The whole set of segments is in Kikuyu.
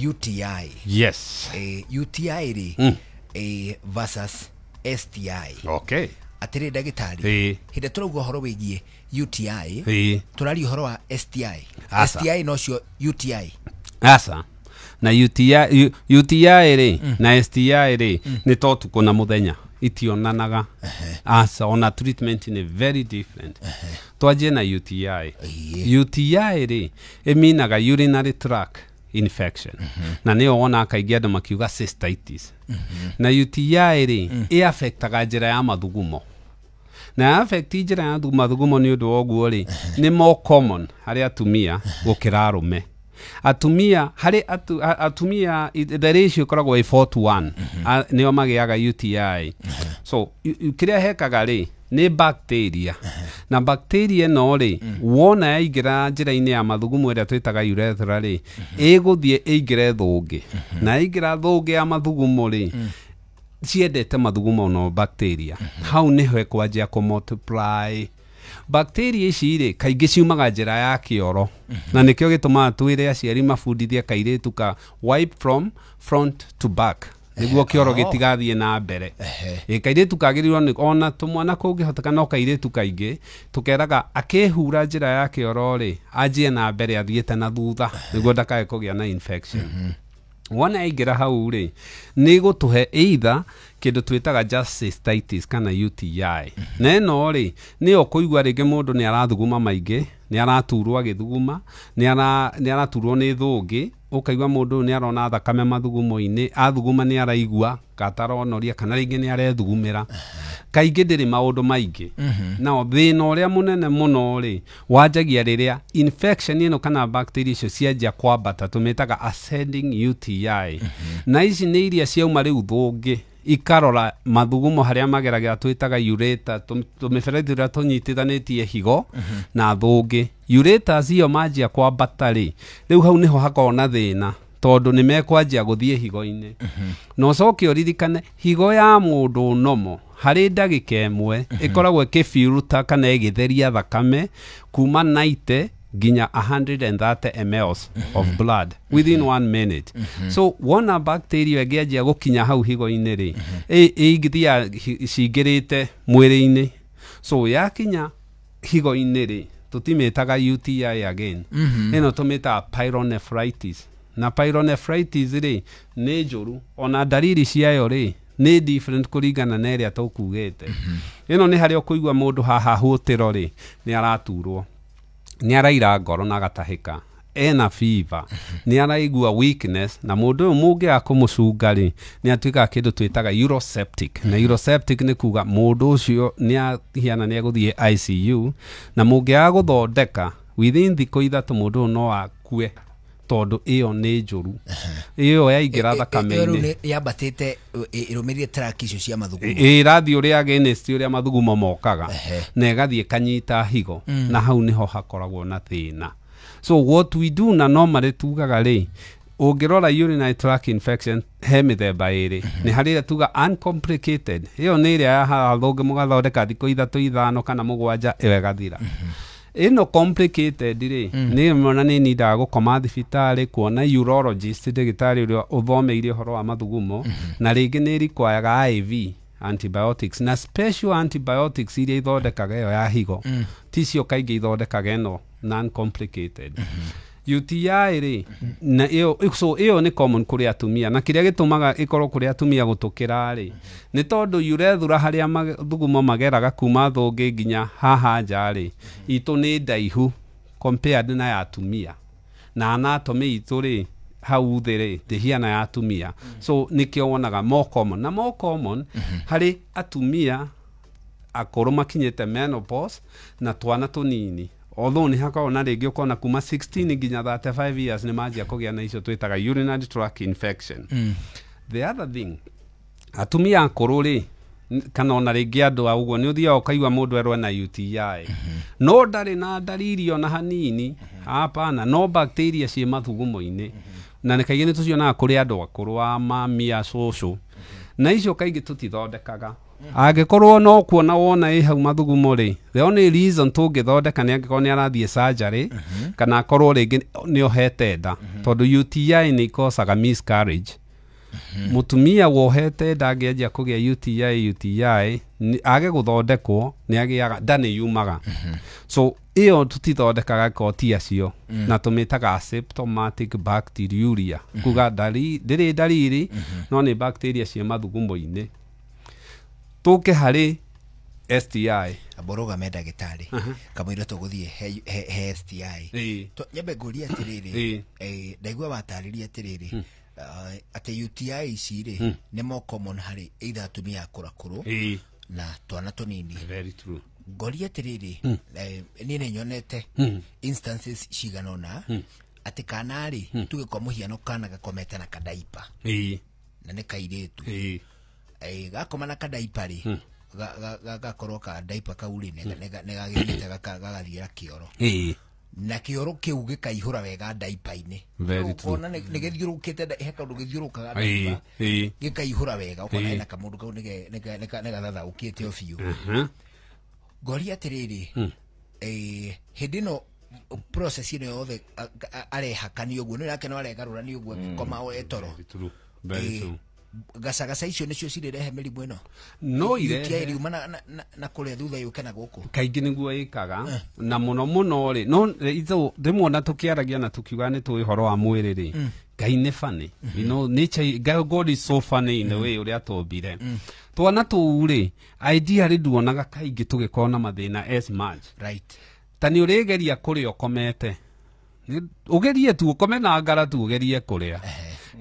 UTI. Yes. UTI rĩ, versus STI. Atĩrĩ ndagĩtarĩ, hĩndĩ tũrauga ũhoro wĩgiĩ UTI, tũraria ũhoro wa STI. Aca. STI nocio UTI? Aca, na UTI, UTI rĩ na STI rĩ nĩ ta ũtukũ na mũthenya, itionanaga, aca. Ona treatment nĩ very different. Twanjie na UTI. UTI rĩ, ĩminaga urinary tract infection, na nĩyo wonaga kaingĩ andũ makiuga cystitis. Na UTI rĩ, ĩafectaga njĩra ya mathugumo, na affect njĩra ya mathugumo. Nĩ ũndũ wa ũguo rĩ, nĩ more common harĩ atumia gũkĩra arũme. Atumia harĩ atumia the ratio ĩkoragwo ĩ 4 to 1, nĩo magĩaga UTI. So kĩrĩa hekaga rĩ, nĩ bacteria, na bacteria ĩno rĩ, wona yaingĩra njĩra-inĩ ya mathugumo ĩrĩa twĩtaga urethra rĩ, ĩgũthiĩ ĩingĩre thũngĩ, na yaingĩra thũngĩ ya mathugumo rĩ, ciendete mathugumo no bacteria hau nĩho ĩkwanjia kũ multiply. Bacteria ici rĩ, kaingĩ ciumaga njĩra ya kĩoro, na nĩkĩo gĩtũmaga twĩre aciari mabundithie kairĩtu ka wipe from front to back nĩguo kĩoro gĩtigathiĩ na mbere. Ĩ kairĩtu kagĩrĩirwo nĩ ona tũmwana kũngĩhoteka, no kairĩtu kaingĩ tũkeraga akĩhura njĩra ya kĩoro rĩ, anjie na mbere athiĩte na thutha nĩguo ndakae kũgĩa na infection. Wona yaingĩra hau rĩ, nĩ gũtũhe either kĩndũ twĩtaga just cystitis kana UTI. Na ĩno rĩ, nĩyo kũigua rĩngĩ mũndũ nĩ arathuguma maingĩ, nĩ araturwo agĩthuguma, nĩ araturwo nĩ thũngĩ, ũkaigua mũndũ ũyũ nĩ arona thakame mathugumo-inĩ, athuguma nĩ araigua gataronoria, kana rĩngĩ nĩ arethugumĩra. Kaingĩ ndĩrĩ maũndũ maingĩ. Nao thĩna ũrĩa mũnene mũno rĩ, wanjagia rĩrĩa infection ĩno kana bacteria icio cianjia kwambata, tũmĩtaga ascending UTI. Na ici nĩ iria ciauma rĩu thũngĩ ikarora mathugumo harĩa mageragĩra, twĩtaga ureter, tũmĩberethi tũrĩa tũnyitithanĩtie higo na thũngĩ. Ureters iyo manjia kwambata rĩ, rĩu hau nĩho hakoragwo na thĩna, tondũ nĩ mekwanjia gũthiĩ higo-inĩ. Na ũcoke ũririkane higo ya mũndũ nomo harĩ ndagĩka ĩmwe ĩkoragwo ĩkĩbiruta kana ĩgĩtheria thakame kuma 90 nginya 130 mls of blood within one minute. So wona bacteria ĩngĩanjia gũkinya hau higo-inĩ rĩ, ĩngĩthiaga cingĩrĩte mwĩrĩ-inĩ. So yakinya higo-inĩ rĩ, tũtimĩtaga UTI again, ĩno tũmĩtaga pyelonephritis. Na pyelonephritis rĩ, nĩ njũru, ona ndariri ciayo rĩ, nĩ different kũringana na ĩrĩa tũkugĩte. Ĩno nĩ harĩa ũkũigua mũndũ haha hũtĩro rĩ, nĩ araturwo, nĩ araira ngoro na agatahĩka, ena fever, nĩ araigua weakness. Na mũndũ ũyũ mũngĩaga kũmũcunga rĩ, nĩ atuĩkaga kĩndũ twĩtaga uroseptic. Na uroseptic nĩ kuga mũndũ ũcio nĩ ahiana nĩ egũthiĩ ICU, na mũngĩaga gũthondeka within thikũ 3, mũndũ ũyũ no akue, tondũ ĩyo nĩ njũru, ĩyo yaingĩra Ĩyo rĩu thakame-inĩ. Nĩ yambatĩte ĩrũmĩrĩire track icio cia mathugumo. Ĩrathiĩ ũrĩa against ũrĩa mathugumo mokaga na ĩgathiĩ ĩkanyita higo, na hau nĩho hakoragwo na thĩna. So what we do, na normally tugaga rĩ, ũngĩrora urinary tract infection he mĩthemba ĩrĩ. Nĩ harĩ ĩrĩa tuga uncomplicated, ĩyo nĩ ĩrĩa ya haha thũngĩ mũgathondeka thikũ 3, 5 kana 7, ĩyo ĩgathira. Ĩno complicated rĩ, nĩ mona nĩ nindaga gũkoma thibitarĩ, kuona urologist, ndagĩtarĩ ũrĩa ũthomeire ũhoro wa mathugumo, na rĩngĩ nĩ requiraga IV antibiotics, na special antibiotics iria ithondekaga ĩyo ya higo ticio kaingĩ ithondekaga ĩno non complicated UTI rĩ. Na ĩyo, so ĩyo nĩ common kũrĩ atumia, na kĩrĩa gĩtũmaga ĩkorwo kũrĩ atumia gũtũkĩra rĩ, nĩ tondũ urethra harĩa mathugumo mageraga kuma thũngĩ nginya haha nja rĩ, itũ nĩ ndaihu compared na ya atumia, na anatomy itũ rĩ, hau thĩ rĩ, ndĩhiana ya atumia. So nĩkĩo wonaga more common, na more common harĩ atumia akũrũ makinyĩte menopause na twana tũnini, although nĩ hakoragwo na rĩngĩ ũkona kuma 16 nginya 35 years nĩ manjia kũgĩa na icio twĩtaga urinary tract infection. The other thing, atumia akũrũ rĩ, kana ona rĩngĩ andũ a ũguo, nĩ ũthiaga ũkaigua mũndũ erwo na UTI, no ndarĩ na ndariri ona hanini, hapana, no bacteria ciĩ mathugumo-inĩ. Na nĩ kaingĩ nĩ tũcionaga kũrĩ andũ akũrũ, a mami, a cũcũ, na icio kaingĩ tũtithondekaga. Angĩkorwo no kuona wona ĩ hau mathugumo rĩ, the only reason tũngĩthondeka nĩ angĩkorwo nĩ arathiĩ surgery kana akorwo rĩngĩ nĩ ohete nda, tondũ UTI nĩ ikosaga miscarriage. Mũtumia wohete nda angĩanjia kũgĩa UTI age gũthondekwo nĩ agĩaga nda nĩ yumaga. So ĩyo tũtithondekaga korwo ti acio, na tũmĩtaga asymptomatic bacteriuria, kuga ndĩrĩ ndariri no nĩ bacteria ciĩ mathugumo-inĩ. Tũke harĩ STI. Amborũgame ndagĩtarĩ kamũira tũgũthiĩ he STI. Nyambe ngũrie atĩrĩrĩ, ndaigua watarĩria atĩrĩrĩ atĩ UTI ici rĩ nĩ more common harĩ either atumia akũrakũrũ na twana tũnini. Very true. Ngoria atĩrĩrĩ, niĩ nĩ nyonete instances cigana ũna atĩ kana rĩ tuge kwa mũhiano kana gakomete na kadaipa na nĩ kairĩtu, gakoma na kadaipa rĩ gakorwo ka daipa kau rĩ nĩ gagĩthiĩte gagathiĩra kĩoro na kĩoro kĩu gĩkaihũra wega daipa-inĩ, ũkona nĩ gĩthiũrũkĩte, he kaũndũ gĩthiũrũkaga daipa gĩkaihũra wega, ũkona hena kamũndũ kau nĩ gathathaũkĩte o biũ. Ngoria atĩrĩrĩ, hĩndĩ ĩno process ĩno yothe arehakanio ũguo nĩ nake no aregarũrania ũguo agĩkoma etoro. Gacagaca icio nĩcio cirehe mĩrimũ ĩno no irehe UTI riuma na kũrĩa thutha yũke na gũkũ kaingĩ nĩguo ĩkaga na mũno mũno rĩ no rĩmwe ona tũkĩaragia na tũkiuga nĩ tũĩ ũhoro wa mwĩrĩ rĩ, Ngai nĩ funny, you know, nature, God is so funny in the way ũrĩa tũmbire twana tũu rĩ, ideally nduonaga kaingĩ tũgĩkorwo na mathĩna as much. Right. Ta nĩ ũrĩgeria kũrĩa ũkomete, ũgerie tu ũkome na ngara tu ũgerie kũrĩa,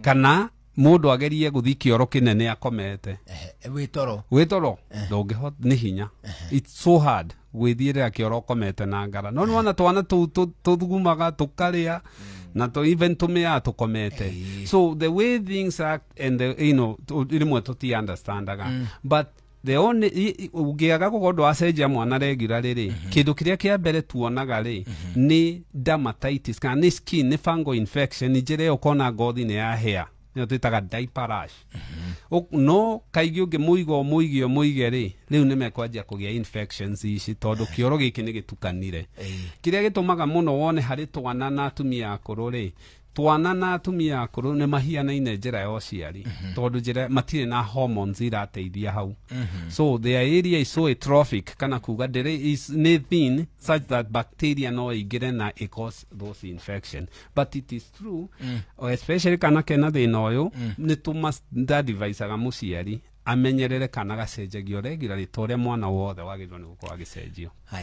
kana mũndũ agerie gũthiĩ kĩoro kĩnene akomete wĩtoro ndũngĩhota, nĩ hinya, it's so hard gwĩthiĩrĩra kĩoro ũkomete na ngara. No nĩwona twana tũu tũthugumaga tũkarĩa na even tũmĩaga tũkomete. So the way things act and the, you know, rĩmwe tũti understandaga, but the only ũngĩaga gũkorwo ndwacenjia mwana regularly rĩ, kĩndũ kĩrĩa kĩa mbere tuonaga rĩ nĩ dermatitis kana nĩ skin, nĩ fungal infection, njĩra ĩyo ũkona ngothi nĩ yahĩa, nĩyo twĩtaga diaper rash. No kaingĩ ũngĩmũiga ũmũige ũmũige rĩ, rĩu nĩ mekwanjia kũgĩa infections ici tondũ kĩoro gĩkĩ nĩ gĩtukanire. Kĩrĩa gĩtũmaga mũno wone harĩ twana na atumia akũrũ rĩ, twana na atumia akũrũ nĩ mahianaine njĩra ya ũciari, tondũ njĩra matirĩ na hormones irateithia hau. So their area is so atrophic, kana kuga ndĩrĩ nĩ thin such that bacteria no ĩingĩre na ĩ cause those infection. But it is true, especially kana kena thĩna ũyũ, nĩ tũmadvisaga mũciari amenyerere kana gacenjagio regularly ta ũrĩa mwana wothe wagĩrĩirwo nĩ gũkorwo agĩcenjio.